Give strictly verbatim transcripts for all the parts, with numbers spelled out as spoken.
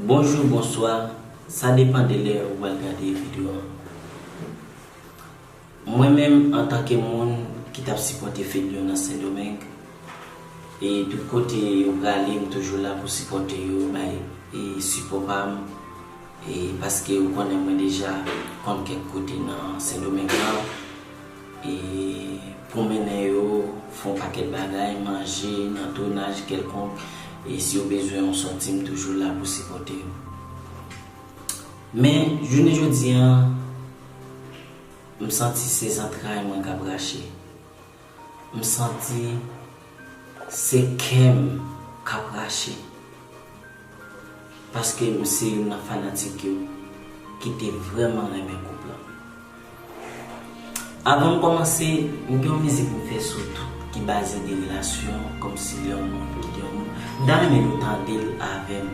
Bonjou, bonswa, sa depann de lè ou pral gade videyo a. Mwen menm, antanke moun ki t ap sipòte Fedlion nan Sendomeng, e tout kote yo prale, m toujou la pou sipòte yo, bay, e sipò pa m, e paske ou konnen mwen deja konn kèk kote nan Sendomeng la, e pwomennen yo, fè yon pakèt bagay, manje, nan tounaj kèlkonk, e si yo bezwen yon sòti, m toujou la pou sipòte yo. Men, jounen jodi a, m santi se zantray mwen k ap rache. M santi se kè m k ap rache. Paske m se youn nan fanatik yo ki te vrèman renmen koup lan. Avan m kòmanse, m gen yon mizik m fè sou tout ki baze de relasyon, kòmsi lè yon moun kite yon moun. M ta renmen nou tande l avè m.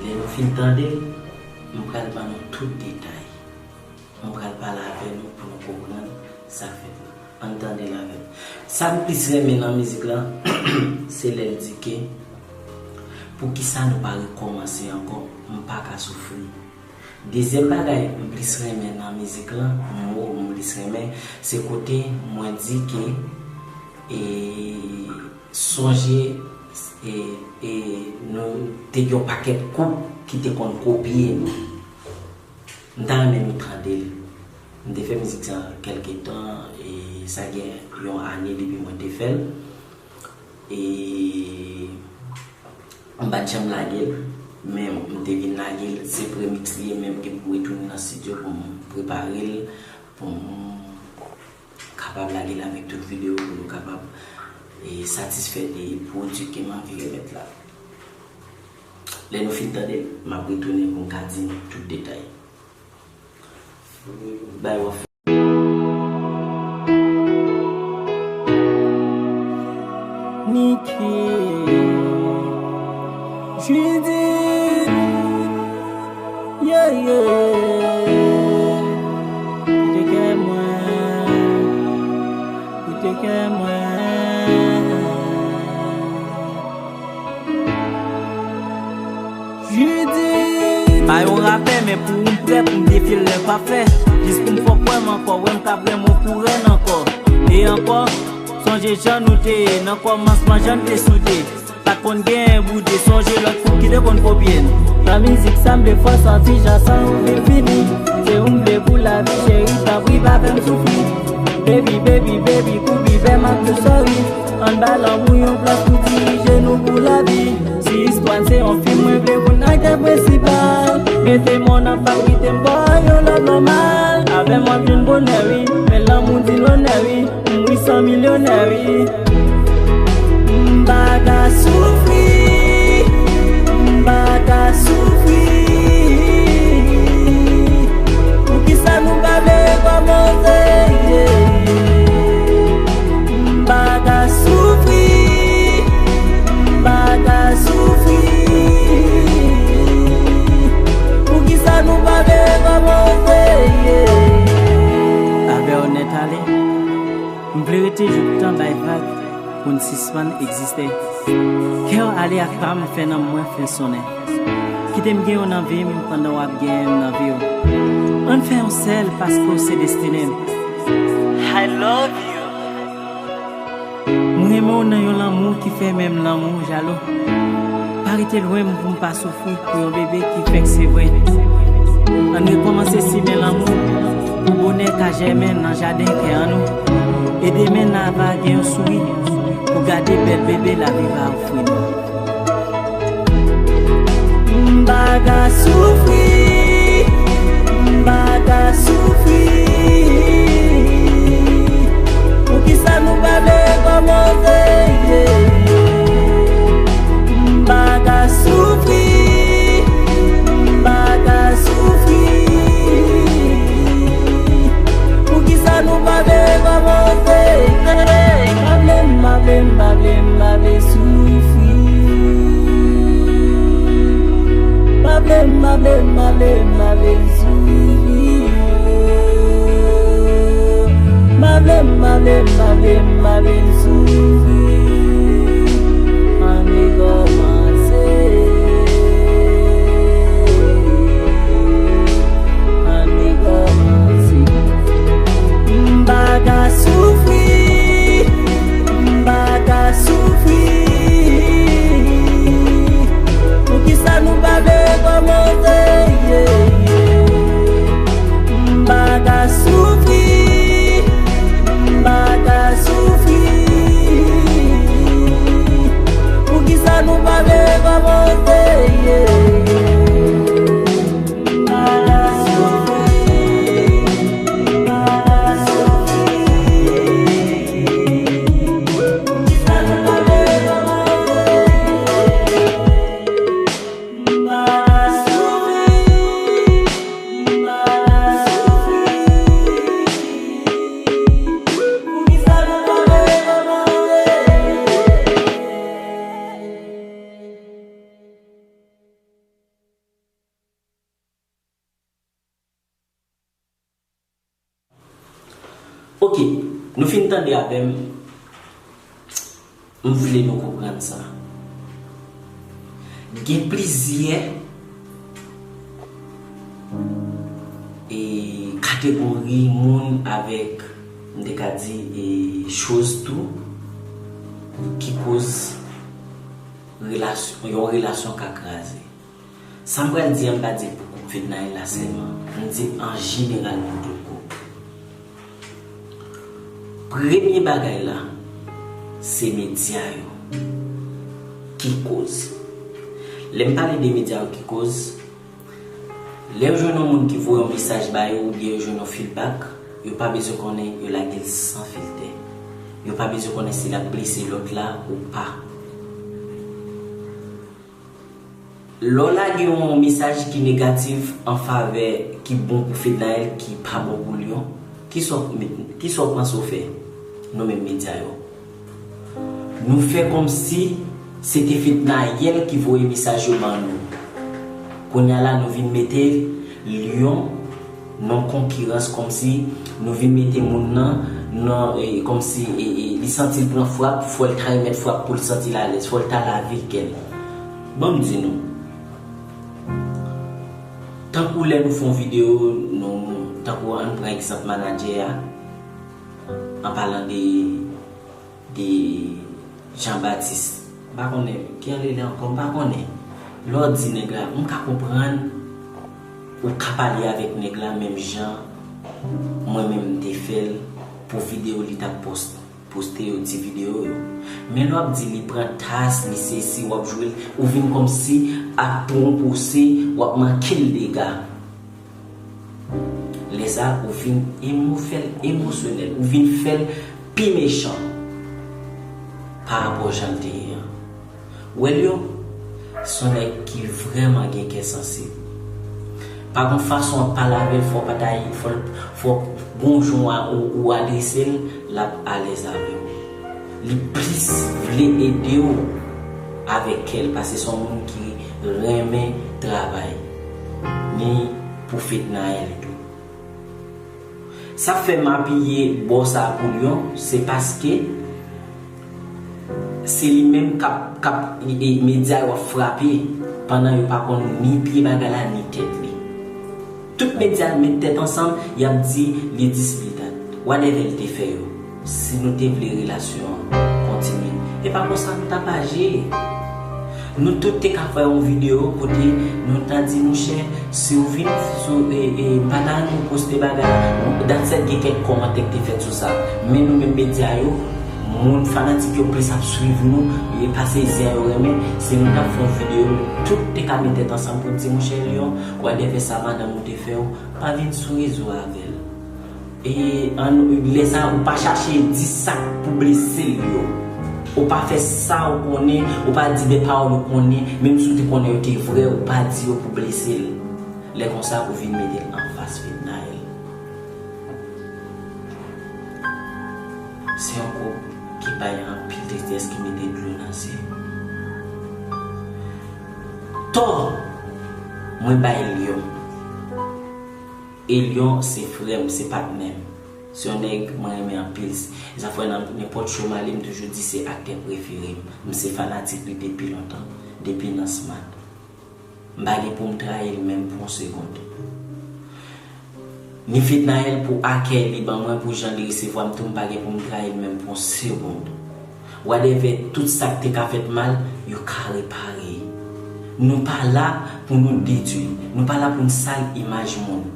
Lè nou fin tande l, m pral ban nou tout detay. Mwen pral pale avè nou pou nou konprann sa k fèt la. Ann tande l avè m. Sa m plis renmen nan mizik la, se lè l di ke, poukisa nou pa rekòmanse ankò, m pa ka soufri. Dezyèm bagay m plis renmen nan mizik la, mo m plis renmen, se kote mwen di ke, e, sonje, e, e, nou te gen yon pakèt koup ki te konn kopye nou. M ta renmen nou tande l. M te fè mizik sa kèlke tan, e sa gen yon ane depi mwen te fè l. E m pa t janm lage l, men m te vin lage l. Se premix li ye, men m gen pou m retounen nan estidyo pou m prepare l, pou m kapab lage l avèk tout videyo, pou nou kapab, e, satisfè de pwodui ke m anvi remèt la. Lè nou fin tande l, m ap retounen pou m ka di nou tout detay. Bay w ap fè. Niki, Judith, yeah, yeah. Koute kè mwen, koute kè mwen. Judith. Pa yon rapè, men pou ou m prè pou m defye l lè pafè. Jis pou m fè w kwè m ankò, wè m ka pran mwen pou rèn ankò. E ankò, sonje jan nou te ye nan kòmansman, jan n te soude. Pa t konn gen boude, sonje lòt koup ki te konn kopye n. Nan mizik sa m vle fè w santi jan san ou vin fini. Se ou m vle pou lavi, cheri, tanpri pa fè m soufri. Baby, baby, baby, pou vivè m ap tou sòri. Ann ba lanmou yon plas pou dirije nou pou lavi. Si istwa n se yon fim, mwen vle pou n aktè prensipal. Mete men w nan fab, kite m ba w yon lòt nòmal. Avè m w ap jwenn bonè, wi. Men lanmou di l onè, wi. M wi san milyonè, wi. M pa ka soufri, m pa ka soufri. Poukisa nou pa vle kòmanse? M pa ka soufri, m pa ka soufri. Poukisa nou pa vle kòmanse? Avè w nèt ale. M vle rete jouktan bay vag pou n sispann egziste. Kè w ale ak pa m, fè nanm mwen fè sonnen. Kite m gen w nan vi m pandan w ap genyen m nan vi w. Ann fè yon sèl paske w se destine m. I love you. M renmen w nan yon lanmou ki fè menm lanmou jalou. Pa rete lwen m pou m pa soufri pou yon bebe ki fèk sevre. Ann rekòmanse simen lanmou pou bonè ka jèmen nan jaden kè an nou. E demen n a va gen yon souri pou gade bèl bebe lavi va ofri nou. M pa ka soufri, m pa ka soufri. Poukisa nou pa vle kòmanse? M pa ka soufri, m pa ka soufri. Poukisa nou pa vle kòmanse? Pa vle, m pa vle, m pa vle, m pa vle soufri. Pa vle, m pa vle, m pa vle, m pa vle soufri. M pa vle, m pa vle, m pa vle, m pa vle soufri. Ann rekòmanse. Ok, nou fin tande avè m. M vle nou konprann sa. Gen plizyè e kategori moun avèk, m te ka di, e choz tou ki koz relasyon, yon relasyon ka kraze. Sa m pral di a, m pa di l pou koup Fednaelle la sèlman. M di l an jeneral pou tout koup. Premye bagay la, se medya yo ki koz. Lè m pale de medya yo ki koz, lè yo jwenn yon moun ki voye yon mesaj ba yo oubyen yo jwenn yon feedback, yo pa bezwen konnen, yo lage l san filtè. Yo pa bezwen konnen si l ap blese lòt la ou pa. Lè w lage yon mesaj ki negatif an favè, ki bon pou Fednaelle, ki pa bon pou Lion, kisa w met-, kisa w panse w fè? Nou menm medya yo, nou fè kòmsi se te Fednaelle ki voye mesaj yo ban nou. Kounye a la, nou vin mete Lion nan konkirans, kòmsi nou vin mete moun nan, nan, e, kòmsi, e, e, li santi l pran frap, fò l ta remèt frap pou l santi l alèz, fò l ta lave kè l. Ban m di nou, tankou lè nou fè yon videyo, nou, tankou ann pran egzanp manadjè a, an palan de de Jean Baptiste. M pa konnen ki jan li rele ankò, m pa konnen. Lè w di nèg la, m ka konprann ou ka pale avèk nèg la menm jan mwen menm m te fè l pou videyo li t ap pòs-, poste yo, ti videyo yo. Men lè w ap di li pran tas, li sesi, w ap jwe l, ou vin kòmsi ap twonpe w, se w ap manke l dega. Lè sa a, ou vin emo-, fè l emosyonèl, ou vin fè l pi mechan pa rapò jan l te ye an. Ou wè, Lion, se yon nèg ki vrèman gen kè sansib. Pa gen fason w ap pale avè l, fò w pa ta, fò l, fò gon jan w a, ou, ou adrese l, l ap alèz avè w. Li plis vle ede w avèk kè l, paske se yon moun ki renmen travay. Ni pou Fednaelle tou. Sa k fè m apiye bò sa a pou Lion, se paske se li menm k ap, k ap, e, e, medya yo ap frape pandan yo pa konn ni pye bagay la, ni tèt li. Tout medya met tèt ansanm, y ap di li dis, li dat. Whatever l te fè yo, si nou te vle relasyon an kontinye, e pa konsa nou t ap aji. Nou tout te ka fè yon videyo kote nou ta di, monchè, si w vin sou, e, e, m pa ta renmen w poste bagay la, dat sèt gen kèk kòmantè ki te fèt sou sa. Men nou menm medya yo, moun fanatik yo plis ap swiv nou, e pase zen yo renmen, si nou t ap fè yon videyo, nou tout te ka met tèt ansanm pou n di, monchè Lion, whatever sa madanm ou te fè w, pa vin sou rezo avè l. E an, lè sa a, ou pa chache di sa k pou blese l yo. Ou pa fè sa ou konnen, ou pa di de pawòl ou konnen, menm si w te konnen yo te vrè, ou pa di yo pou blese l. Lè konsa, ou vin mete l anfas Fednaelle. Se yon koup ki bay anpil tristès, ki mete dlo nan zye. Tò, mwen bay Lion. E Lion se frè m, se patnè m. Se yon nèg mwen renmen anpil. E sa fè nan nenpòt show m ale, m toujou di se aktè prefere m. M se fanatik li depi lontan, depi nan Smat. M pa gen pou m trayi l menm pou yon segonn. Ni Fednaelle pou akèy li ban mwen, pou jan li resevwa m tou, m pa gen pou m trayi l menm pou yon segonn. Whatever, tout sa k te ka fèt mal, yo ka repare. Nou pa la pou nou detwi. Nou pa la pou n sal imaj moun.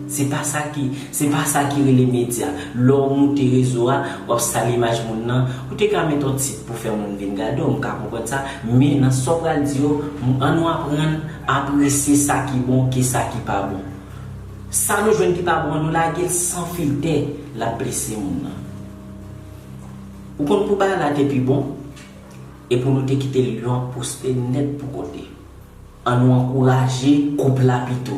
Se pa sa ki, se pa sa ki rele medya. Lè w moute rezo a, w ap sal imaj moun nan, ou te ka met yon tit pou fè moun vin gade w, m ka konprann sa, men nan sa w pral di yo, ann nou aprann apresye sa ki bon ke sa ki pa bon. Sa nou jwenn ki pa bon an, nou lage l san filtè, l ap blese moun nan. Ou konn pou bagay la te pi bon, e pou nou te kite Lion poste nèt pou konte. Ann nou ankouraje koup la pito.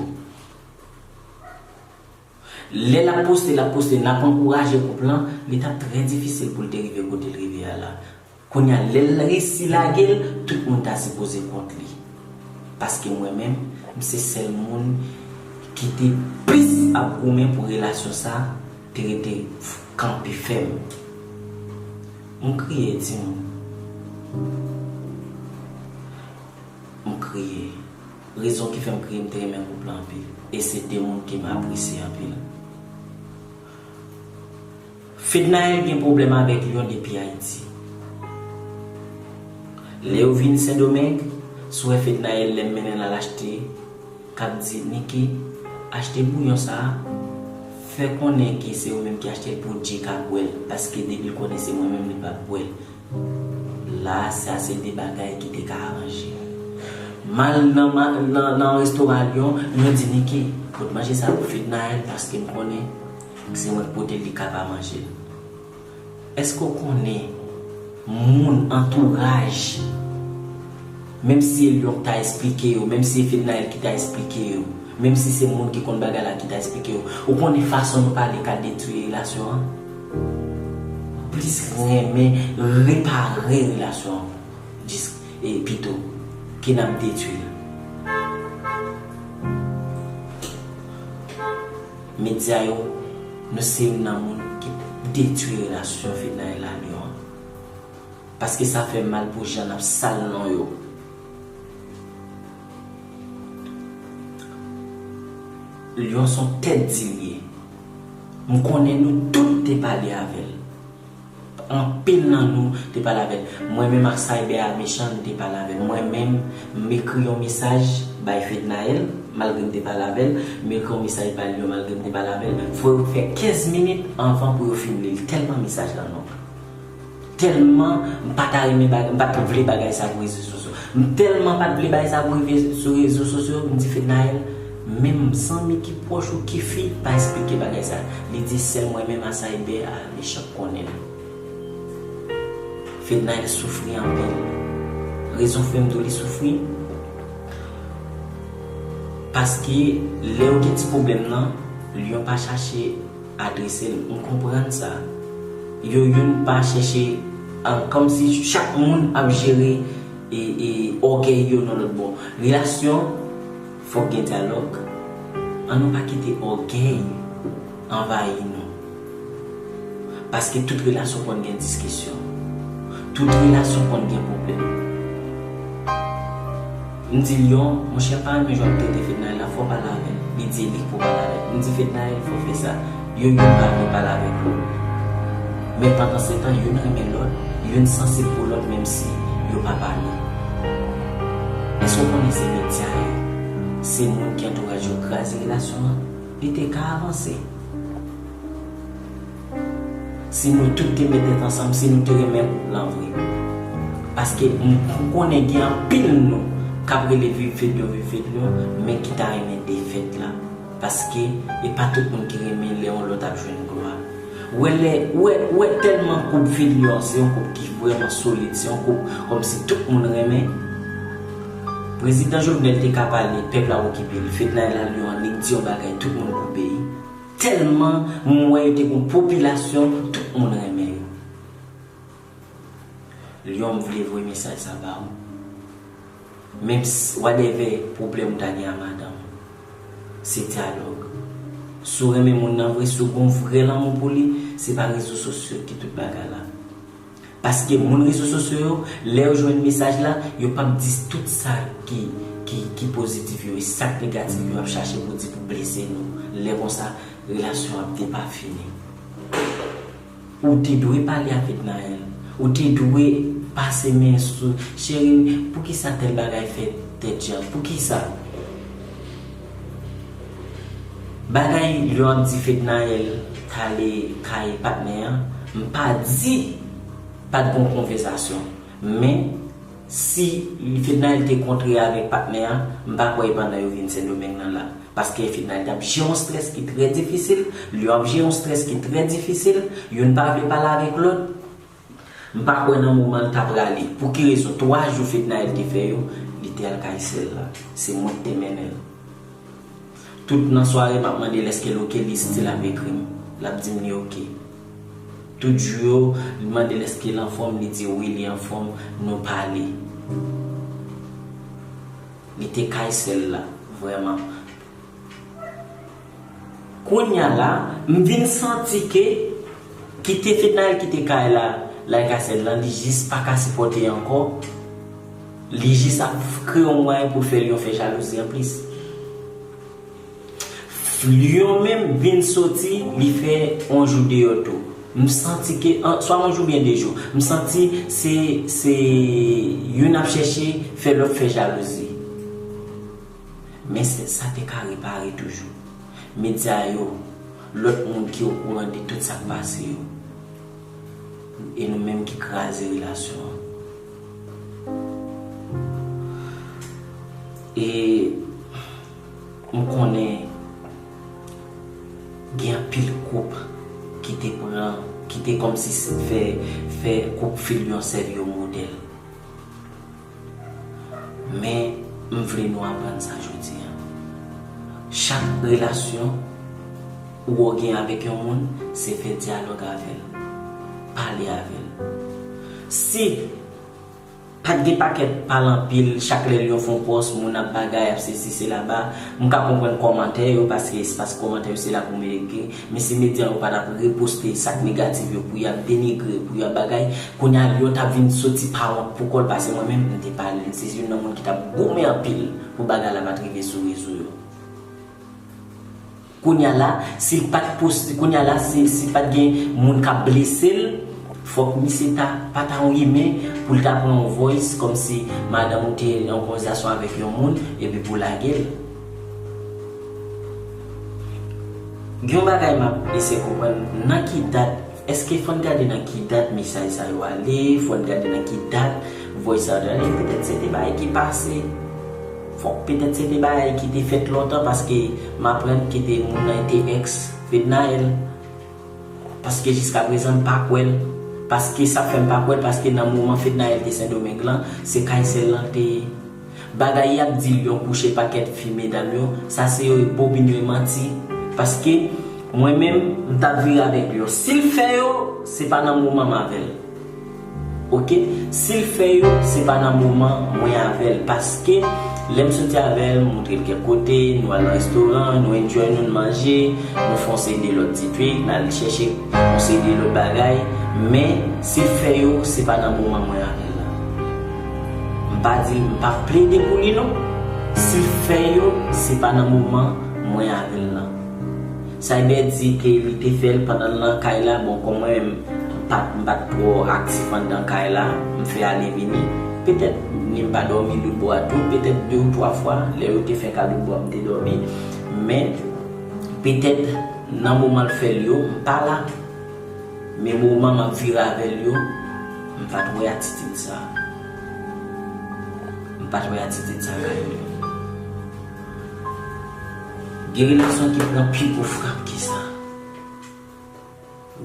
Lè l ap poste, l ap poste, n ap ankouraje koup lan, li t ap trè difisil pou l te rive kote l rive a la. Kounye a, lè l resi lage l, tout moun ta sipoze kont li. Paske mwen menm, m se sèl moun ki te plis ap goumen pou relasyon sa a, Te rete kanpe fèm. M kriye, timoun. M kriye. Rezon ki fè m kriye, m te renmen koup la anpil. E se de moun ke m apresye anpil. Fednaelle gen pwoblèm avèk Lion depi Ayiti. Lè yo vin Sendomeng, si w wè Fednaelle, lè m mennen l al achte, k ap di, "Niki, achte bouyon sa a, fè konnen ke se ou menm ki achte l pou Dje ka bwè l, paske depi l konnen se mwen menm, li p ap bwè l." La, sa se de bagay ki te ka aranje. M al nan, ma- nan, nan restoran Lion, Lion di, "Niki, pot manje sa pou Fednaelle, paske m konnen se mwen k pote l, li ka pa manje l." Èske w konnen moun, antouraj, menm si se Lion ki ta esplike yo, menm si se Fednaelle ki ta esplike yo, menm si se moun ki konn bagay la ki ta esplike yo, ou konnen fason nou pale ka detwi relasyon an? Plis renmen repare relasyon an, jis, e, pito, ke n ap detwi l. Medya yo, nou se youn nan moun ki detwi relasyon Fednaelle a Lion an. Paske sa fè mal pou jan n ap sal non yo. Lion se yon tèt di l ye. M konnen nou tout te pale avè l. Anpil nan nou te pale avè l. Mwen menm ak Cyber a Mechan, nou te pale avè l. Mwen menm, m ekri yon mesaj bay Fednaelle, malgre m te pale avè l. M ekri yon mesaj bay Lion, malgre m te pale avè l. Fò yo fè kenz minit anvan pou yo fin li l, tèlman mesaj lan long. Tèlman m pa ta renmen bagay, m pa t vle bagay sa pou rezo sosyo. M tèlman pa t vle bagay sa pou rive sou rezo sosyo, m di Fednaelle, menm zanmi ki pwòch ou ki fi, pa esplike bagay sa. Li di sèl mwen menm a Cyber a Mechan k konnen l. Fednaelle soufri anpil. Rezon fè m di w li soufri, paske lè yo gen ti pwoblèm nan, Lion pa chache adrese l. M konprann sa. Yo youn pa chèche, ah, kòmsi chak moun ap jere e, e, ògèy yo nan lòt bò. Relasyon, fòk gen dyalòg. An nou pa kite ògèy anvayi nou. Paske tout relasyon konn gen diskisyon. Tout relasyon konn gen pwoblèm. M di Lion, monchè, m pa renmen jan w ap trete Fednaelle la, fò w pale avè l. Li di e li k pou pale avè l. M di Fednaelle, fò w fè sa. Yo youn pa vle pale avèk lòt. Men pandansetan, youn renmen lòt, youn sansib pou lòt, menm si yo pa pale. Èske w konnen se medya yo, se moun ki antouraj yo kraze relasyon an? Li te ka avanse. Si nou tout te met tèt ansanm, si nou te renmen koup lan vre. Paske m konnen gen anpil nou k ap rele viv Fedlion, viv Fedlion, men ki ta renmen defèt la. Paske e pa tout moun ki renmen lè yon lòt ap jwenn glwa. Ou wè lè, ou wè, ou wè tèlman koup Fedlion an, se yon koup ki vrèman solid, se yon koup kòmsi tout moun renmen. Prezidan Jovenel te ka pale, pèp la okipe l. Fednaelle a Lion an, li di yon bagay, tout moun koupe. Tèlman m wè yo te gon popilasyon, tout moun renmen yo. Lion, m vle voye mesaj sa ba ou. Menm si, whatever pwoblèm ou ta gen a madanm ou, se dyalòg. Si w renmen moun nan vre, si w gon vrè lanmou pou li, se pa rezo sosyo ki tout bagay la. Paske moun rezo sosyo yo, lè yo jwenn mesaj la, yo p ap di tout sa ki, ki, ki pozitif yo, e sa k negatif yo ap chache pou di pou blese nou. Lè konsa, relasyon ap depafini. Ou te dwe pale a Fednaelle. Ou te dwe pase men sou, cheri, poukisa tèl bagay fèt tèt Jan? Poukisa? Bagay yo ap di Fednaelle t ale kay patnè an, m pa di pa t gon konvèsasyon. Men, si Fednaelle te kontre avèk patnè an, m pa kwè e pandan yo vin Sendomeng nan la. Paske Fednaelle t ap jere yon strès ki trè difisil, Lion ap jere yon strès ki trè difisil, youn pa vle pale avèk lòt. M pa kwè nan moman l ta prale. Pou ki rezon? Twa jou Fednaelle te fè yo, li te al kay sè l la. Se mwen ki te mennen l. Tout nan sware, m ap mande l èske l oke, li still ap ekri m. L ap di m li oke. Tout jou yo, m mande l èske l anfòm, li di wi, li anfòm, nou pale. Li te kay sè l la, vrèman. Kounye a la, m vin santi ke kite Fednaelle kite kay la, lakay sè l lan, li jis pa ka sipòte ankò. Li jis ap kreye yon mwayen pou l fè Lyon fè jalouzi anplis. Lyon menm vin soti, li fè yon jou deyò tou. M santi ke, an, swa yon jou oubyen de jou, m santi se, se youn ap chèche fè lòt fè jalouzi. Men se, sa te ka repare toujou. Medya yo, lòt moun ki okouran de tout sa k pase yo. E nou menm ki kraze relasyon an. E m konnen gen anpil koup ki te pran, ki te kòmsi fè, fè koup Fednaelle sèvi yo modèl. Men, m vle nou aprann sa jodi a. Chak relasyon ou wè w gen avèk yon moun, se fè dyalòg avè l. Pale avè l. Si pa t gen pakèt pale anpil, chak lè Lyon fè yon pòs, moun ap bagay, ap sesi, sela, ba, m ka konprann kòmantè yo, paske espas kòmantè yo se la pou m ekri. Men si medya yo pa t ap reposte sa k negatif yo pou y ap denigre, pou y ap bagay, kounye a Lyon t ap vin soti pa wont pou kò l, pase mwen menm, m te pale l. Se youn nan moun ki t ap goumen anpil pou bagay la pa t rive sou rezo yo. Kounye a la, si l pa t poste, kounye a la, si, si pa t gen moun k ap blese l, fòk misye ta, pa ta yon imen pou l ta pran yon voice kòmsi madanm ou te an konvèsasyon avèk yon moun, epi pou lage l. Gen yon bagay m ap eseye konprann, nan ki dat, èske fò n gade nan ki dat mesaj sa yo ale, fò n gade nan ki dat voice sa yo ale, petèt se de bagay ki pase. Fòk petèt se de bagay ki te fèt lontan, paske m aprann ke te moun nan te ex Fednaelle. Paske jiska prezan m pa kwè l. Paske sa k fè m pa kwè l, paske nan moman Fednaelle te Sendomeng lan, se kay sè l lan te ye. Bagay y ap di Lyon kouche pakèt fi medam yo, sa se yo bobin yo, e manti. Paske mwen menm, m t ap vire avèk Lyon. Si l fè yo, se pa nan moman m avè l. Oke? Si l fè yo, se pa nan moman mwen avè l. Paske lè m soti avè l, m montre l kèk kote, nou al nan restoran, nou enjoy nou, n manje, nou fè yon seri de lòt ti twik, n al chèche yon seri de lòt bagay. Men, si l fè yo, se pa nan moman mwen avè l la. M pa di, m pa plede pou li non. Si l fè yo, se pa nan moman mwen avè l la. Cyber di ke li te fè l pandan l nan kay la. Bon, kòm mwen menm, m pa t, m pa t twò aktif anndan kay la, m fè ale vini. Petèt, ni m pa dòmi lout bò a tou, petèt de ou twa fwa, lè yo te fè ka lout bò a, m te dòmi. Men, petèt, nan moman l fè l yo, m pa la. Men moman m ap vire avè l yo, m pa t wè atitid sa. M pa t wè atitid sa kay yo. Gen relasyon ki pran pi gwo frap ke sa.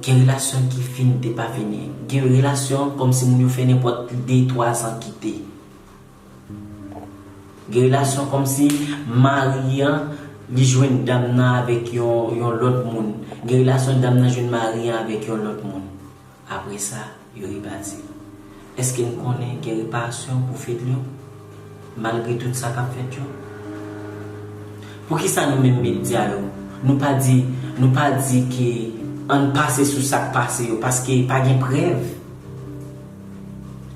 Gen relasyon ki fin depafini. Gen relasyon kòmsi moun yo fè nenpòt de, twa zan kite. Gen relasyon kòmsi mari an, li jwenn dam nan avèk yon, yon lòt moun. Gen relasyon dam nan jwenn mari an avèk yon lòt moun. Apre sa, yo repati. Èske n konnen gen reparasyon pou Fedlion? Malgre tout sa k ap fèt yo? Poukisa nou menm medya yo, nou pa di, nou pa di ke ann pase sou sa k pase yo, paske pa gen prèv.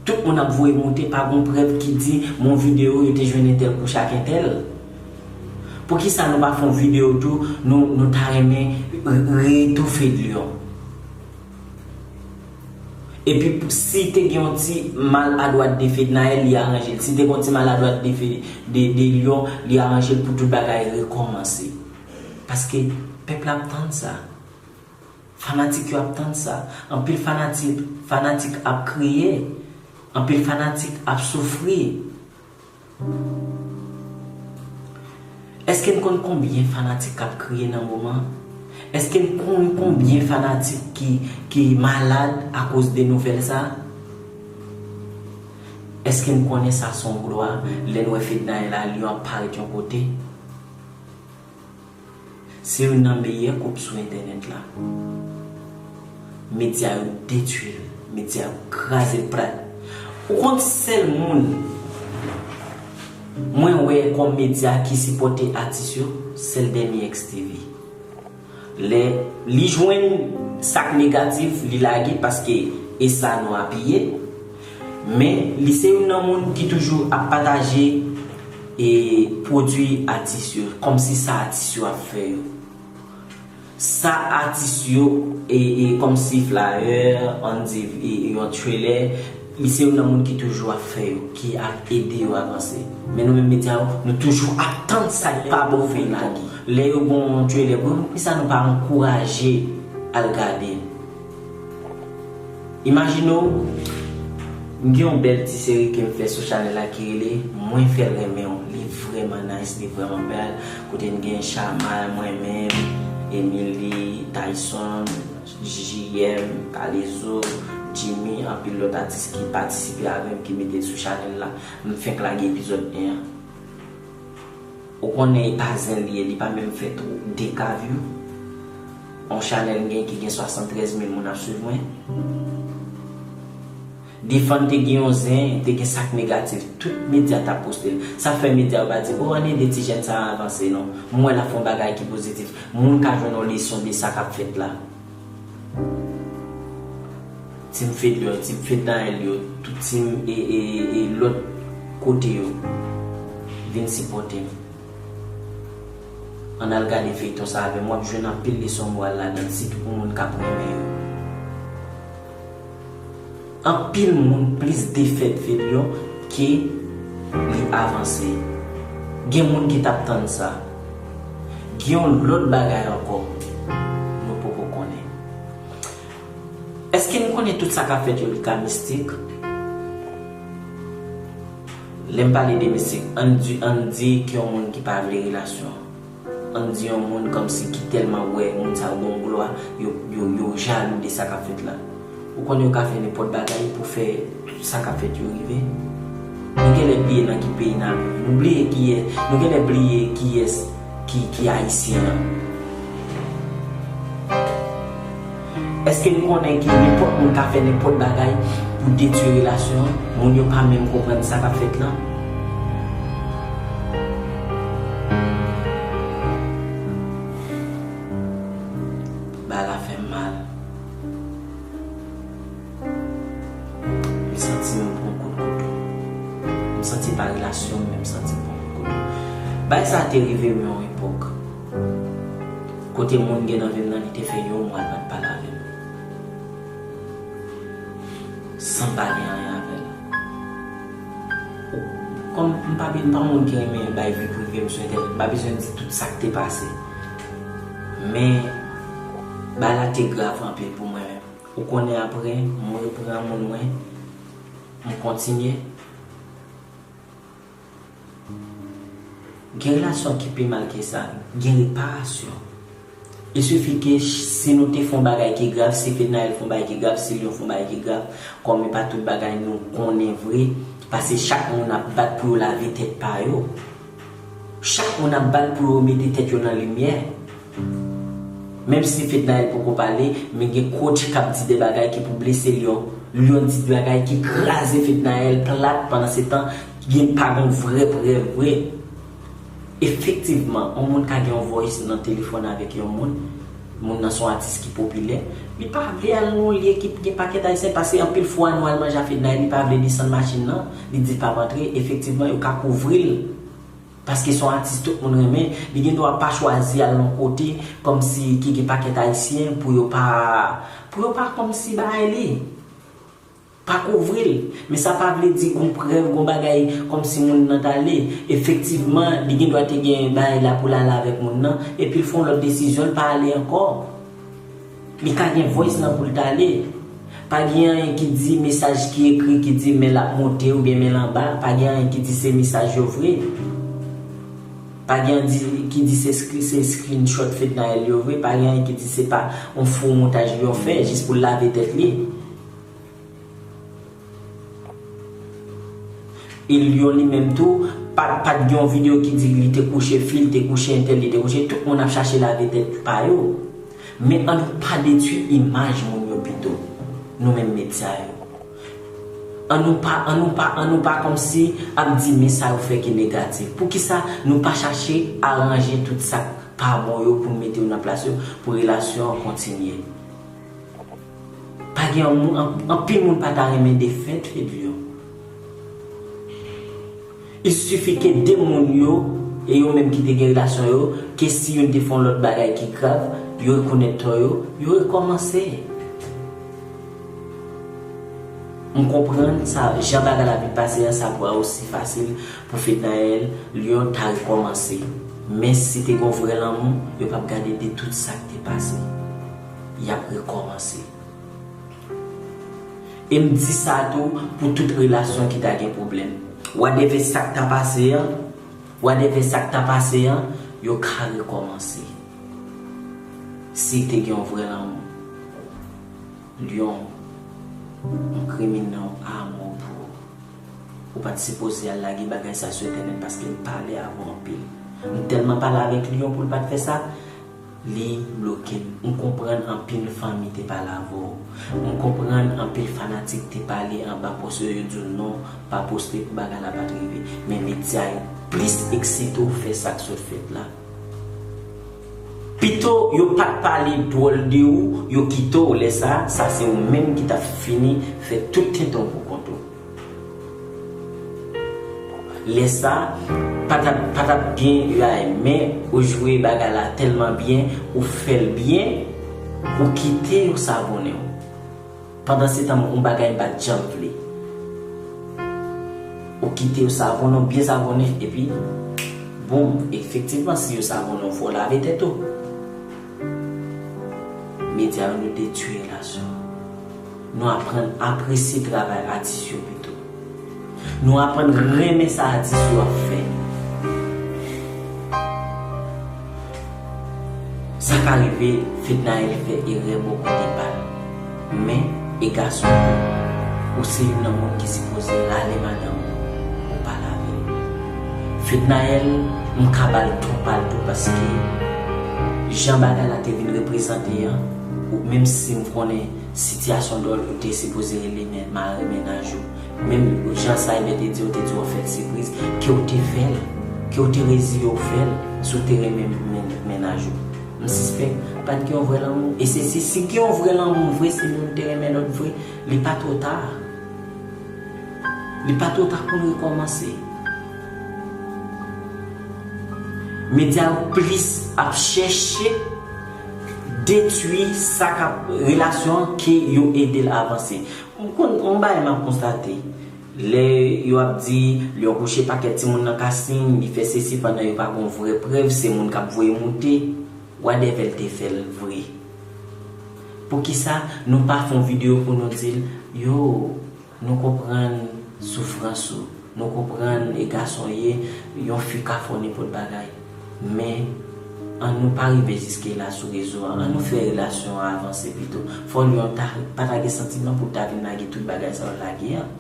Tout moun ap voye moute, pa gon prèv ki di, men yon videyo, yo te jwenn entèl kouche ak entèl. Poukisa nou pa fè yon videyo tou, nou, nou ta renmen re-, retoufe Fedlion? Epi, si te gen yon ti mal adwat de Fednaelle, li aranje l. Si te gen yon ti mal adwat de Fe-, de, de Lyon, li aranje l pou tout bagay rekòmanse. Paske pèp la ap tann sa. Fanatik yo ap tann sa. Anpil fanatik, fanatik ap kriye. Anpil fanatik ap soufri. Èske n konn konbyen fanatik k ap kriye nan moman? Èske n konn konbyen fanatik ki, ki malad akoz de nouvèl sa? Èske n konnen sa se yon glwa lè n wè Fednaelle a Lyon ap parèt yon kote? Se youn nan meyè koup sou entènèt la. Medya yo detwi l, medya yo kraze l plat. Ou konn sèl moun mwen wè kòm medya ki sipòte atis yo, sèl Dèmi X T V. Lè li jwenn sa k negatif, li lage paske e sa nou apiye. Men li se youn nan moun ki toujou ap pataje e pwodui atis yo, kòmsi sa atis yo ap fè yo. Sa atis yo e, e kòmsi flyer, ann di e, e yon trailer, li se youn nan moun ki toujou ap fè yo, ki ap ede yo avanse. Men nou menm medya yo, nou toujou ap tann sa k pa bon pou vin lage. Lè yo gon trailer pou nou, poukisa nou pa ankouraje al gade? Imajine w, m gen yon bèl ti seri ke m fè sou chanèl la ki rele Mwen fè l renmen w. Li vrèman nice, li vrèman bèl. Kote n gen Chama, mwen menm, Emily, Tyson, J M, Kalezo, Jimmy, anpil lòt atis ki patisipe avè m, ki mete l sou chanèl la. M fenk lage epizòd en an. Ou konnen e pa zen li ye, li pa menm fè tro-, de K view. On chanèl m gen ki gen swasanntrèz mil moun ap swiv mwen. Defann te gen yon zen, te gen sa k negatif. Tout medya t ap poste l. Sa fè medya yo pa di, "O, ann ede ti jèn sa a avanse non." M wè l ap fè yon bagay ki pozitif. Moun ka jwenn yon leson de sa k ap fèt la. Team Fedor, Team Fednaelle yo, tout team e, e, e lòt kote yo, vin sipòte m. Ann al gade feyton sa avè m, w ap jwenn anpil leson moral ladan l, sitou pou moun k ap renmen yo. Anpil moun plis defèt Fedor ke li avanse. Gen moun ki t ap tann sa. Gen yon lòt bagay ankò nou poko konnen. Èske n konnen tout sa k ap fèt yo li ka mistik? Lè m pale de mistik, ann di, ann di ke yon moun ki pa vle relasyon. Ann di yon moun kòmsi ki tèlman wè moun sa yo gen yon glwa, yo, yo, yo jalou de sa k ap fèt la. Ou konnen yo ka fè nenpòt bagay pou fè tout sa k ap fèt yo rive. Nou genlè bliye nan ki peyi n ap viv. Nou bliye kiyès, nou genlè bliye kiyès ki, ki ayisyen an. Èske n konnen ke nenpòt moun ka fè nenpòt bagay pou detwi relasyon an? Moun yo pa menm konprann sa k ap fèt lan. Bagay la fè m mal. M santi m pran kout kouto. M santi pa relasyon m, men m santi m pran kout kouto. Bagay sa te rive m yon epòk. Kote moun gen nan vi m nan, li te fè yon mwa l pa t pale avè m. San m pa gen anyen avè l. Kòm m pa, m pa moun ki renmen bay vi prive m sou entènèt, m pa bezwen di tout sa k te pase. Men, bagay la te grav anpil pou mwen menm. Ou konnen apre, m reprann moun mwen, m kontinye. Gen relasyon ki pi mal ke sa, gen reparasyon. Il suffit ke si nou te fè yon bagay ki grav, si Fednaelle fè yon bagay ki grav, si Lion fè yon bagay ki grav, kòm e pa tout bagay nou konnen vre, paske chak moun ap bat pou yo lave tèt pa yo. Chak moun ap bat pou yo mete tèt yo nan limyè. Menm si Fednaelle poko pale, men gen coach k ap di de bagay ki pou blese Lion. Lion di de bagay ki kraze Fednaelle plat, pandan se tan, gen pa gen vrè prèv vre. Efektivman, yon moun ka gen yon voice nan telefòn avèk yon moun, moun nan se yon atis ki popilè, li pa vle al nan yon lye ki gen pakèt ayisyen, paske anpil fwa nou al manje a Fednaelle, li pa vle desann machin nan, li di l p ap antre, efektivman, yo ka kouvri l. Paske se yon atis tout moun renmen, li gen dwa pa chwazi al yon kote kòmsi ki gen pakèt ayisyen pou yo pa, pou yo pa kòmsi bay li, pa kouvri l. Men sa pa vle di gon prèv, gon bagay kòmsi moun nan t ale. Efektivman, li gen dwa te gen bagay la pou l ale avèk moun nan, epi l fè yon lòt desizyon, l pa ale ankò. Li ka gen voice nan pou l t ale. Pa gen anyen ki di mesaj ki ekri ki di men l ap monte oubyen men l anba. Pa gen anyen ki di se mesaj yo vre. Pa gen anyen di, ki di se, scre- se screenshot Fednaelle yo vre. Pa gen anyen ki di se pa yon fo montaj yo fè jis pou l lave tèt li. E Lion li menm tou, pa, pa t gen yon videyo ki di li te kouche fi, li te kouche entèl, li te kouche, tout moun ap chache lave tèt pa yo. Men ann nou pa detwi imaj moun yo pito, nou menm medya yo. Ann nou pa, ann nou pa, ann nou pa kòmsi ap di men sa yo fè ki negatif. Poukisa nou pa chache aranje tout sa k pa bon yo pou n mete yo nan plas yo, pou relasyon an kontinye. Pa gen yon moun, an- anpil moun pa ta renmen defèt Fedlyon. Il sifi ke de moun yo, e yo menm ki te gen relasyon yo, ke si youn te fè yon lòt bagay ki grav, yo rekonèt tò yo, yo rekòmanse. M konprann sa, jan bagay la vin pase an, sa pa osi fasil pou Fednaelle Lion ta rekòmanse. Men si te gon vrè lanmou, yo p ap gade de tout sa k te pase. Y ap rekòmanse. E m di sa tou pou tout relasyon ki ta gen pwoblèm. Whatever sa k ta pase an, whatever sa k ta pase an, yo ka rekòmanse. Si te gen yon vrè lanmou. Lion, m krimine yon amò pou ou. Ou pa t sipoze al lage bagay sa sou entènèt paske m pale avè w anpil. M tèlman pale avèk Lion pou l pa t fè sa, li bloke m. M konprann anpil fanmi te pale avè w. M konprann anpil fanatik te pale anba pòs yo, yo di w non, pa poste pou bagay la pa t rive. Men medya yo plis eksite w fè sa k sot fèt la. Pito yo pa t pale dwòl de ou, yo kite w lè sa, sa se ou menm ki t ap fini fè tout tenten w pou kont ou. Lè sa, pa t ap, pa t ap gen U A M, men ou jwe bagay la tèlman byen, ou fè l byen, ou kite yo savonnen w. Pandansetan, yon bagay m pa t janm vle. Ou kite yo savonnen w, byen savonnen, epi, boum, efektivman, si yo savonnen w, fò w lave tèt ou. Medya yo, nou detwi relasyon. Nou aprann apresye travay atis yo pito. Nou aprann renmen sa atis yo ap fè. Sa ka rive Fednaelle fè erè bò kote pa l. Men, e gason tou, ou se youn nan moun ki sipoze rale madanm ou, ou pale avè l. Fednaelle, m ka ba l tò pa l tou paske jan bagay la te vin reprezante an, ou, menm si m konnen sitiyasyon dwòl, ou te sipoze rele men, mari mennaj ou. Menm jan Cyber te di, ou te di w ap fè l sipriz, ke w te fè l, ke w te reziye w fè l, si w te renmen men, mennaj ou. M sispèk pa t gen yon vrè lanmou. E se si, si gen yon vrè lanmou vre, si youn te renmen lòt vre, li pa twò ta. Li pa twò ta pou n rekòmanse. Medya yo plis ap chèche detwi sa k ap relasyon an ke yo ede l avanse. M konn yon bagay m ap konstate. Lè yo ap di, Lion kouche pakèt timoun nan casting, li fè sesi pandan yo pa gon vrè prèv, se moun k ap voye moute. Whatever l te fè l vre. Poukisa nou pa fè yon videyo pou nou di l, yo, nou konprann soufrans ou, nou konprann e gason w ye, yon fi ka fè w nenpòt bagay. Men, ann nou pa rive jiske la sou rezo a, ann nou fè relasyon an avanse pito. Fò Lion ta, pa ta gen santiman pou l ta vin lage tout bagay sa yo lage an.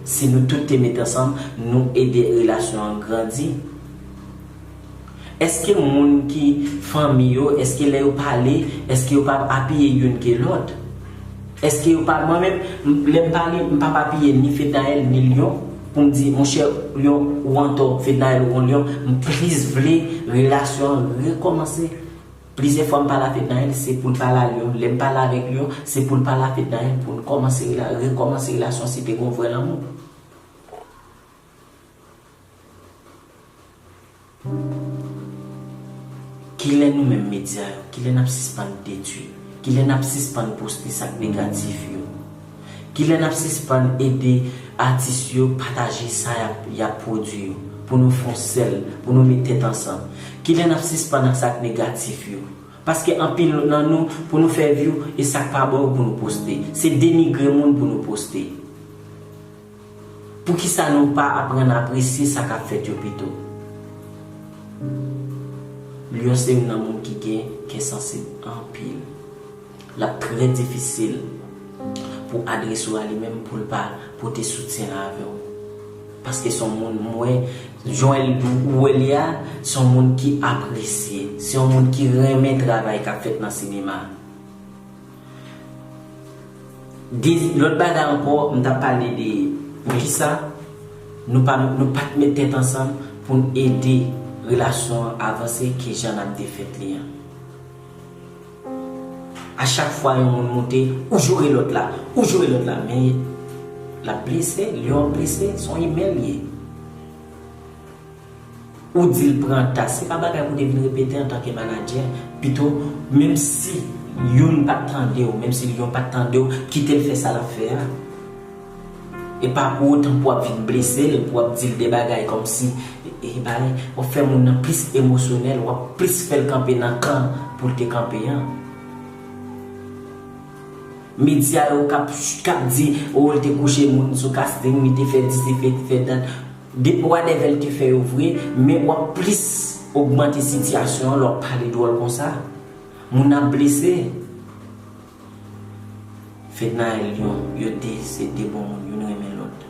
Si nou tout te met ansanm, nou ede relasyon an grandi. Èske moun ki fanmi yo, èske lè yo pale, èske yo p ap apiye youn ke lòt? Èske yo pa, mwen menm, m- lè m pale, m p ap apiye ni Fednaelle, ni Lion, pou m di, monchè, Lion, ou antò, Fednaelle, ou Lion, m plis vle relasyon an rekòmanse. Plizyè fwa m pale a Fednaelle, se pou l pale a Lion. Lè m pale avèk Lion, se pou l pale a Fednaelle, pou n kòmanse rela- rekòmanse relasyon si te gen yon vrè lanmou. Kilè nou menm medya yo, kilè n ap sispann detwi, kilè n ap sispann poste sa k negatif yo, kilè n ap sispann ede atis yo pataje sa y ap, y ap pwodui yo, pou nou fè yon sèl, pou nou met tèt ansanm, kilè n ap sispann ak sa k negatif yo. Paske anpil nan nou, pou nou fè view, e sa k pa bon yo pou nou poste. Se denigre moun pou nou poste. Poukisa nou pa aprann apresye sa k ap fèt yo pito? Lion se youn nan moun ki gen kè sansib anpil. L ap trè difisil pou adrese w a li menm pou l pa pote soutyen l avè w. Paske se yon moun, m wè, jan w wè l ye a, se yon moun ki apresye, se yon moun ki renmen travay k ap fèt nan sinema a. Dezi- lòt bagay ankò, m t ap pale de poukisa nou pa, nou pa t met tèt ansanm pou n ede relasyon an avanse, kijan n ap defèt li an. A chak fwa yon moun moute, ou joure lòt la, ou joure lòt la, men l ap blese, lyon ap blese, se yon imen l ye. Ou di l pran tas, se pa bagay pou te vin repete antanke manadjè. Pito, menm si youn pa t tande w, menm si lyon pa t tande w, kite l fè sa l ap fè a. E pa pou otan pou w ap vin blese l, pou w ap di l de bagay kòmsi, e, e, bay, w ap fè moun nan plis emosyonèl, w ap plis fè l kanpe nan kan pou l te kanpe an. Medya yo k ap, k ap di, o, l te kouche moun sou casting, li te fè dis, li te fè, li te fè dat. De, whatever l te fè yo vre, men w ap plis ogmante sitiyasyon an lè w ap pale dwòl konsa. Moun ap blese. Fednaelle, Lyon, yo de, se de bon moun, youn renmen lòt.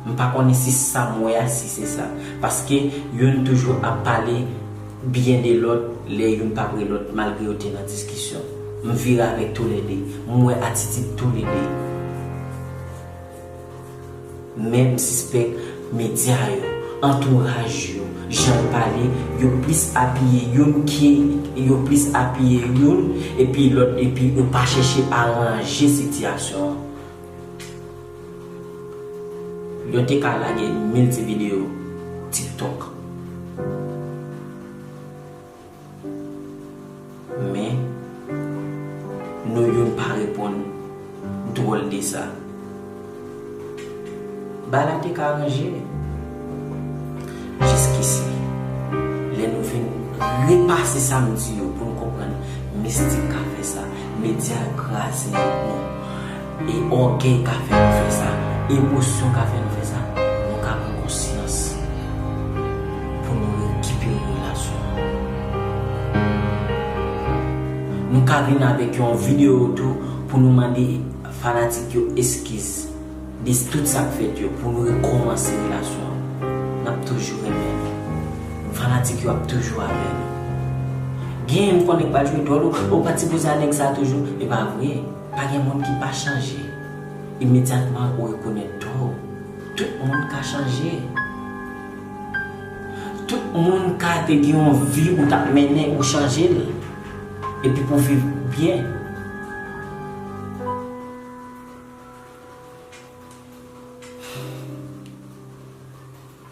M pa konnen si sa m wè a, si se sa. Paske youn toujou ap pale byen de lòt, lè youn pa pre lòt, malgre yo te nan diskisyon. M vire avèk toulède. M wè atitid toulède. Men m sispèk medya yo, antouraj yo, jan yo pale, yo plis apiye youn ki, yo plis apiye youn, epi lòt, epi yo pa chèche aranje sitiyasyon an. Yo te ka lage mil ti videyo TikTok. Men, nou youn pa reponn dwòl de sa. Bagay la te ka ranje. Jiskisi, lè nou vin repase sa m di yo pou nou konprann mistik ka fè sa, medya yo kraze nou. E ògèy ka fè nou fè sa, emosyon ka fè nou fè sa, nou ka pran konsyans pou nou rekipere relasyon an. Nou ka vin avèk yon videyo tou pou nou mande fanatik yo eskiz de tout sa k fèt yo, pou nou rekòmanse relasyon an. N ap toujou renmen nou. Fanatik yo ap toujou avè nou. Genyen m konnen k pral jwe dwòl, ou, ou pa t sipoze a nèg sa toujou, e pa vre. Pa gen moun ki pa chanje. Imedyatman ou rekonèt tò w, tout moun ka chanje. Tout moun ka te gen yon vi ou t ap mennen, ou chanje l. Epi pou viv byen.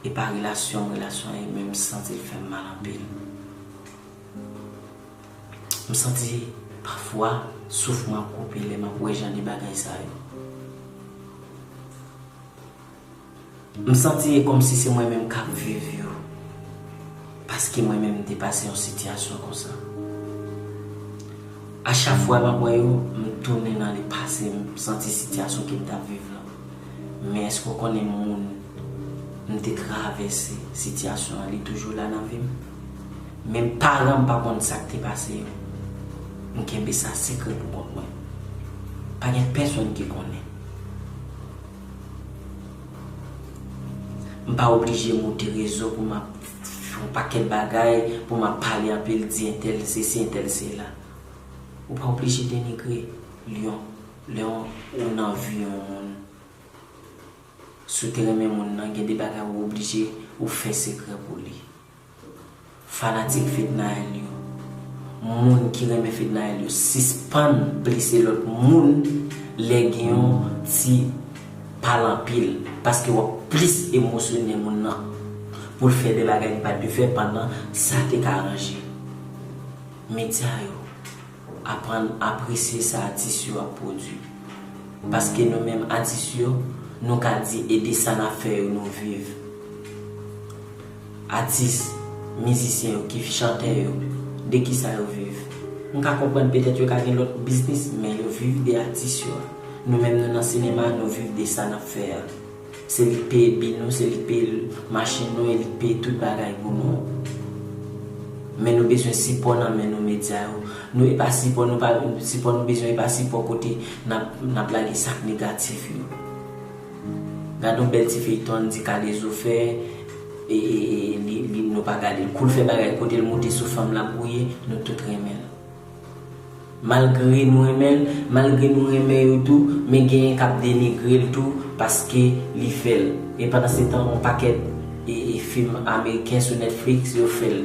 E pa relasyon, relasyon an, e menm santi l fè m mal anpil. M santi pafwa souf mwen ap koupe lè m ap wè jan de bagay sa yo. M santi e kòmsi se mwen menm k ap viv yo. Paske mwen menm m te pase yon sitiyasyon konsa. A chak fwa m ap wè yo, m tounen nan lepase, m santi sitiyasyon ke m t ap viv la. Men èske w konnen moun m te travèse sitiyasyon an, li toujou la nan vi m? Menm paran m pa konn sa k te pase yo. M kenbe sa sekrè pou kont mwen. Pa gen pèsonn ki konnen. M pa oblije moute rezo pou m ap fè yon pakèt bagay, pou m ap pale anpil, di entèl sesi, entèl sela. Ou pa oblije denigre, Lyon, lè w, ou nan vi yon moun. Si w te renmen moun nan, gen de bagay ou oblije ou fè sekrè pou li. Fanatik Fednaelle yo, moun ki renmen Fednaelle yo, sispann blese lòt moun lè gen yon ti pale anpil, paske w ap plis emosyone moun nan pou l fè de bagay li pa t dwe fè pandan sa te ka ranje. Medya yo, aprann apresye sa atis yo ap pwodui. Paske nou menm atis yo, nou ka di e de sa n ap fè yo nou viv. Atis, mizisyen yo, ki chantè yo, de kisa yo viv? M ka konprann petèt yo ka gen lòt biznis, men yo viv de atis yo. Nou menm nou nan sinema, nou viv de sa n ap fè a. Se li k peye bil nou, se li k peye machin nou, e li k peye tout bagay pou nou. Men nou bezwen sipò nan men nou medya yo. Nou e pa sipò nou pa, sipò nou bezwen e pa sipò kote n ap, n ap lage sa k negatif yo. Gade yon bèl ti feyton Andy Kalezo fè, e, e, e li, li, nou pa gade l. Kou l fè bagay kote l moute sou fanm l ap gouye, nou tout renmen l. Malgre nou renmen l, malgre nou renmen yo tou, men genyen k ap denigre l tou paske li fè l. E pandansetan, yon pakèt e, e fim ameriken sou Netflix, yo fè l.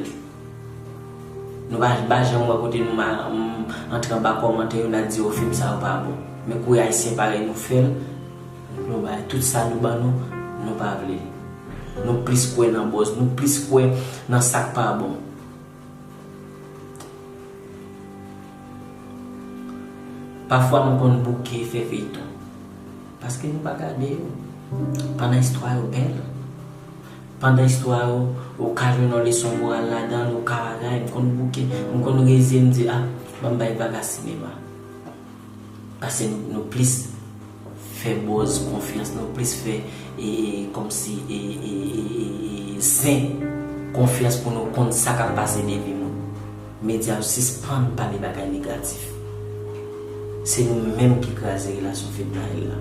Nou pa, pa janm wè kote nou ma, m, antre anba kòmantè yo, n a di, "O, fim sa yo pa bon." Men kouri ayisyen parèy nou fè l, nou bay tout sa nou ban nou, nou pa vle. Nou plis kwè nan buzz, nou plis kwè nan sa k pa bon. Pafwa m konn bouke fè feyton. Paske nou pa gade yo. Pandan istwa yo bèl. Pandan istwa yo, ou ka jwenn yon leson moral ladan l, ou ka bagay. M konn bouke, m konn reze, m di, "Ah, ban m bay vaga sinema." Paske nou, nou plis fè buzz konfyans, nou plis fè, e, e, kòmsi, e, e, e, e, e, zen konfyans pou nou konn sa k ap pase nan vi moun. Medya yo sispann pale bagay negatif. Se nou menm ki kraze relasyon Fednaelle la.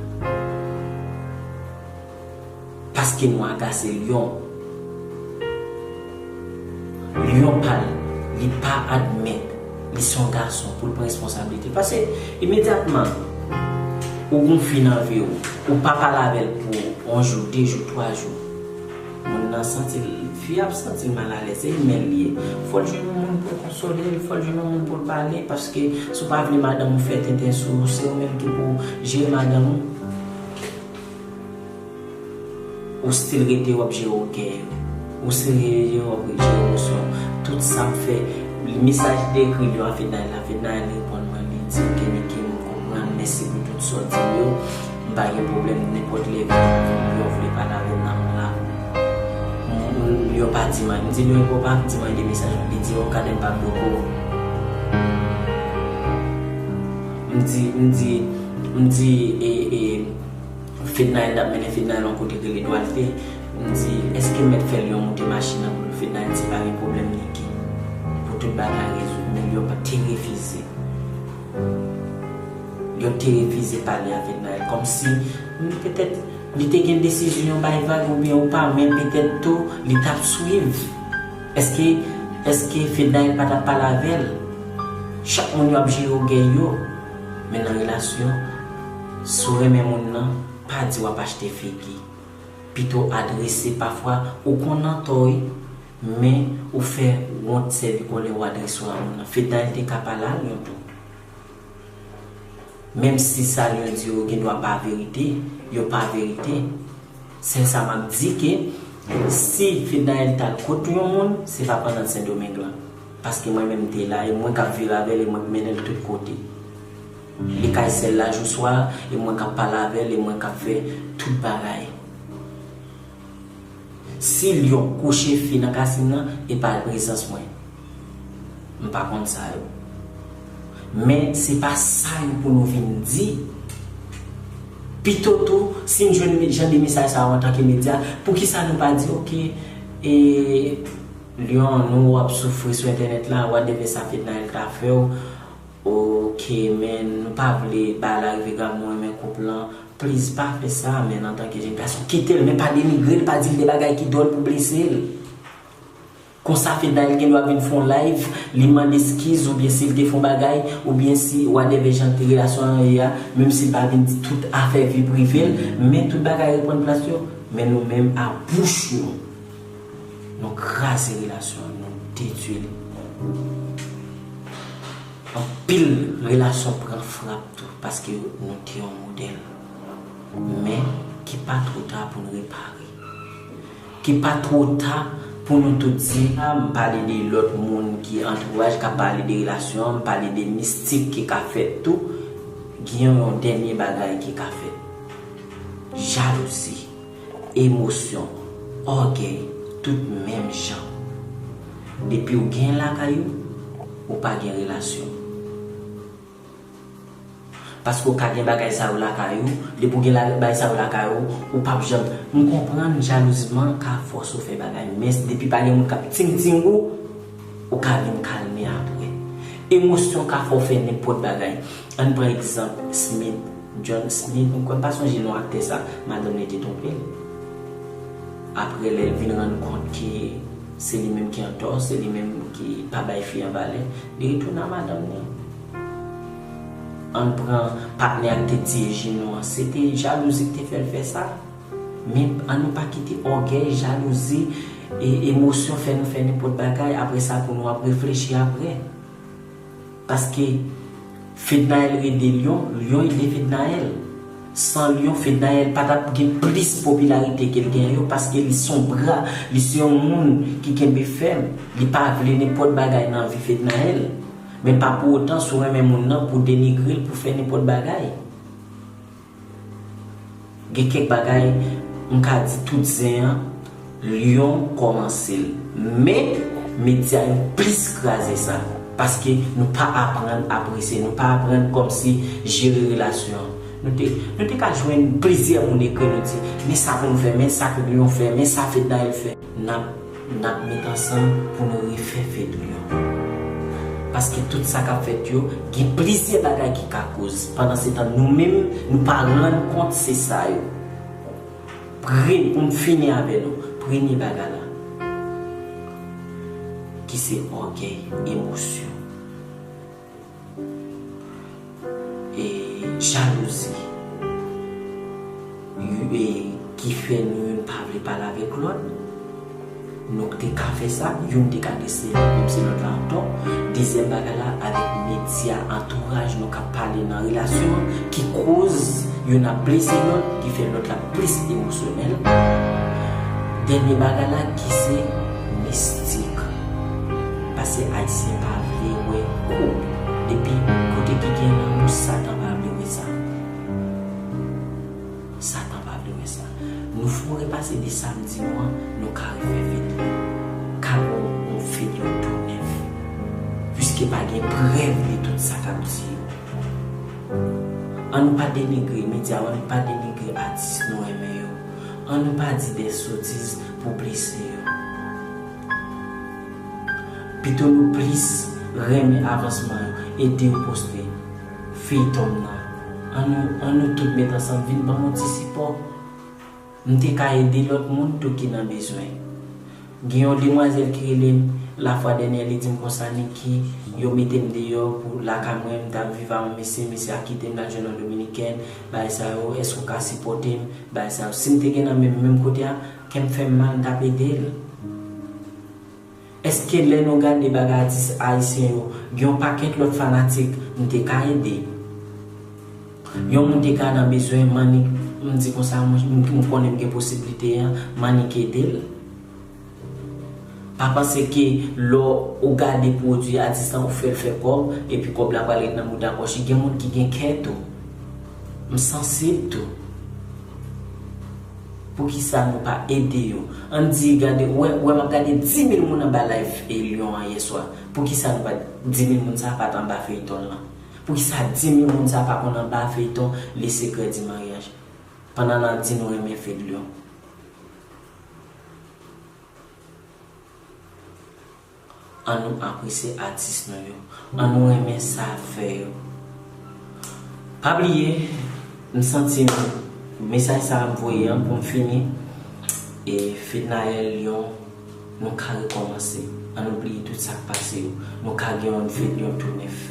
Paske nou agase Lyon. Lyon pa l, li pa admèt li se yon gason pou l pran responsablite. Paske imedyatman ou gon fi nan vi w, ou pa pale avè l pou yon jou, de jou, twa jou. Moun nan santi l, fi a ap santi l malalèz, se imèl li ye. Fò l jwenn yon moun pou l konsole l, fò l jwenn yon moun pou l pale, paske si w pa vle madanm ou fè tenten sou ou, se ou menm ki pou jere madanm ou. Ou still rete w ap jere ògèy ou. Ou still rete w ap jere emosyon. Tout sa m fè, mesaj li te ekri Lyon a Fednaelle la, Fednaelle reponn mwen, li di, "Ok, Nicky, m konprann, mèsi pou tout sa w di m yo. M pa gen pwoblèm, nenpòt lè Lyon vle pale avè m nan la." M, m, Lyon pa di m anyen. M di, "Lyon, ou pa di m anyen de mesaj la." Li di, "Yon kadèm pa bloke w." M di, m di, m di, e, e, Fednaelle, n ap mennen Fednaelle yon kote k rele Dwalte. M di, "Èske m mèt fè Lyon monte machin nan pou l?" Fednaelle di, "Pa gen pwoblèm, Nicky. Pou tout bagay rezoud." Men Lyon pa te refize. Lyon te refize pale a Fednaelle. Kòmsi, m, petèt, li te gen desizyon bay vag oubyen ou pa, men petèt tou, li t ap swiv. Èske, èske Fednaelle pa t ap pale avè l? Chak moun yo ap jere ògèy yo. Men nan relasyon, si w renmen moun nan, pa di w ap achte figi. Pito adrese, pafwa, ou konn antò wi, men ou fè wont sèvi kòlè w adrese w a moun nan. Fednaelle te ka pale a Lyon tou. Menm si sa Lyon di yo gendwa pa verite, yo pa verite. Sèl sa m ap di ke si Fednaelle t al kot yon moun, se pa pandan Sendomeng lan. Paske mwen menm m te la, e mwen k ap viv avè l, e mwen k mennen l tout kote. Li kay sè l lajou swa, e mwen k ap pale avè l, e mwen k ap fè tout bagay. Si Lyon kouche fi nan kasin nan, e pa prezans mwen. M pa konn sa yo. Men se pa sa yo pou nou vin di. Pito tou, si n jwenn jan de mesaj sa yo antanke medya, poukisa nou pa di, "Ok, e, Lyon, nou wè w ap soufri sou entènèt la, whatever sa Fednaelle ta fè w, ok, men nou pa vle bagay la rive grav, nou renmen koup lan, please, pa fè sa, men antanke jèn gason, kite l, men pa denigre l, pa di l de bagay ki dòl pou blese l." Konsa Fednaelle gendwa vin fè yon live, li mande eskiz, oubyen si l te fè yon bagay, oubyen si whatever jan relasyon an ye a, menm si l pa vin di tout afè vi prive l, men tout bagay reprann plas yo. Men nou menm, a bouch nou, nou kraze relasyon an, nou detwi l. Anpil relasyon pran frap tou, paske nou te yon modèl. Men, ki pa twò ta pou n repare. Ki pa twò ta pou nou tout di, a, m pale de lòt moun ki antouraj k ap pale de relasyon an, m pale de mistik ki ka fèt tou. Gen yon dènye bagay ki ka fèt. Jalouzi, emosyon, ògèy, tout menm jan. Depi w gen lakay ou, ou pa gen relasyon. Paske w ka gen bagay sa yo lakay ou, depi w gen la, bagay sa yo lakay ou, ou p ap janm. M konprann jalouziman ka fòse w fè bagay, men depi pa gen moun k ap tingting ou, ou ka vin kalme apre. Emosyon ka fè w fè nenpòt bagay. Ann pran egzanp Smith, John Smith, m kwè m pa sonje non aktè sa, madanm li te twonpe l. Apre lè l vin rann kont ke se li menm ki antò, se li menm ki pa bay fi an valè, li retounen a madanm li. Ann pran patnè a ki te tiye Gino an, se te jalouzi ki te fè l fè sa. Men ann nou pa kite ògèy, jalouzi, e emosyon fè nou fè nenpòt bagay, apre sa pou nou ap reflechi apre. Paske Fednaelle ede Lyon, Lyon ede Fednaelle. San Lyon, Fednaelle pa t ap gen plis popilarite ke l genyen yo, paske li se yon bra, li se yon moun ki kenbe fèm. Li pa vle nenpòt bagay nan vi Fednaelle. Men pa pou otan, si w renmen moun nan, pou denigre l, pou fè nenpòt bagay. Gen kèk bagay, m ka di tout zen an, Lyon kòmanse l. Men, medya yo plis kraze sa. Paske nou pa aprann apresye, nou pa aprann kòmsi jere relasyon an. Nou te, nou te ka jwenn plizyè moun ekri nou di, men sa pou nou fè, men sa ke Lyon fè, men sa Fednaelle fè. N ap, n ap met ansanm pou nou refè Fednaelle. Paske tout sa k ap fèt yo, gen plizyè bagay ki ka koz. Pandansetan, nou menm, nou pa rann kont se sa yo. Pre, pou m fini avè nou, premye bagay la, ki se ògèy, emosyon. E jalouzi, e, ki fè nou youn pa vle pale avèk lòt. Nou te ka fè sa, youn te ka deside menm si lòt la antò. Dezyèm bagay la, avèk medya, antouraj nou k ap pale nan relasyon an, ki koz youn ap blese lòt, ki fè lòt la plis emosyonèl. Dènye bagay la ki se mistik. Paske Ayisyen pa vle wè koub. Depi kote ki gen lanmou, Satan pa vle wè sa. Satan pa vle wè sa. Nou fè yon repase de samdi nou an, nou ka refè fedyon. Ka gon yon fedyon tou nèf. Piske pa gen prèv de tout sa k ap di yo. Ann nou pa denigre medya yo, ann nou pa denigre atis nou renmen yo. Ann nou pa di de sotiz pou blese yo. Pito nou plis renmen avansman yo, ede yo poste feyton nan. Ann nou, ann nou tout met ansanm vin ban m yon ti sipò. M te ka ede lòt moun tou ki nan bezwen. Gen yon demwazèl ki rele m, Lafwa Dènyè, li di m konsa, Niki, yo mete m deyò pou lakay mwen, m t ap viv a yon mesye, mesye a kite m, l al jwenn yon dominikèn, bagay sa yo, èske w ka sipòte m, bagay sa yo. Si m te gen nan men m menm kote a, kè m fè m mal, m t ap ede l. Èske lè nou gade bagay atis ayisyen yo, gen yon pakèt lòt fanatik m te ka ede? Yon moun te ka nan bezwen, m annik, m di konsa, mwen, m, m konnen m gen posiblite an, m annik ede l. Pa panse ke lè w gade pwodui atis lan, ou fè l fè kòb, epi kòb la pral ret nan mouda pòch li. Gen moun ki gen kè tou. M sansib tou. Poukisa nou pa ede yo? Ann di, gade, ou wè, ou wè m ap gade dis mil moun anba live e Lyon an yèswa. Poukisa nou pa, dis mil moun sa a pa t anba feyton lan? Poukisa dis mil moun sa a pa konn anba feyton Le Secret du Mariage? Pandan n ap di nou renmen Fedlion. Ann nou apresye atis nou yo. Ann nou renmen sa y ap fè yo. Pa bliye, m santi m, mesaj sa a m voye an pou m fini. E Fednaelle Lyon, nou ka rekòmanse. Ann nou bliye tout sa k pase yo. Nou ka gen yon Fedlion tou nèf.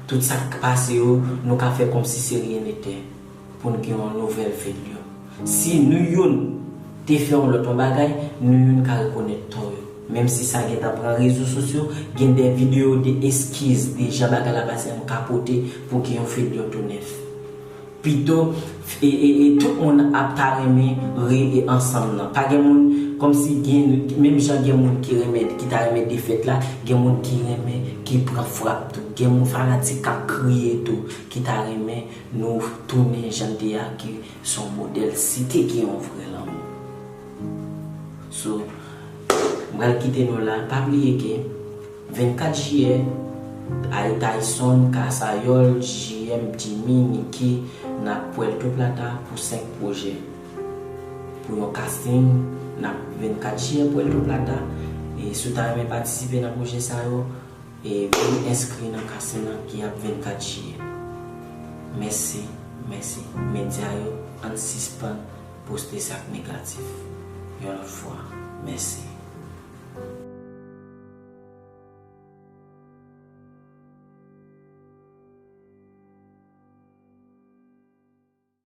Tout sa k pase yo, nou ka fè kòmsi se ryen nete. Pou n gen yon nouvèl Fedlion. Si nou youn te fè yon lòt yon bagay, nou youn ka rekonèt tò yo. Menm si sa gentan pran rezo sosyo, gen de videyo de eskiz, de jan bagay la pase, nou ka pote pou gen yon Fedlion tou nèf. Pito, e, e, e tout moun ap ta renmen re e ansanm nan. Pa gen moun, kòmsi gen, menm jan gen moun ki renmen, ki ta renmen defèt la, gen moun ki renmen, ki pran frap tou. Gen moun fanatik k ap kriye tou, ki ta renmen nou tounen jan n te ye a, ki se yon modèl, si te gen yon vrè lanmou. So, m pral kite nou la. Pa bliye ke vennkat jiyè, Ay Tyson, Kasayòl, J M, Jimmy, Nicky, n ap Puerto Plata pou senk pwojè. Pou yon casting, n ap vennkat jiyè Puerto Plata. E si w ta renmen patisipe nan pwojè sa yo, e vin enskri nan casting nan ki ap vennkat jiyè. Mèsi, mèsi. Medya yo, ann sispann poste sa k negatif. Yon lòt fwa, mèsi.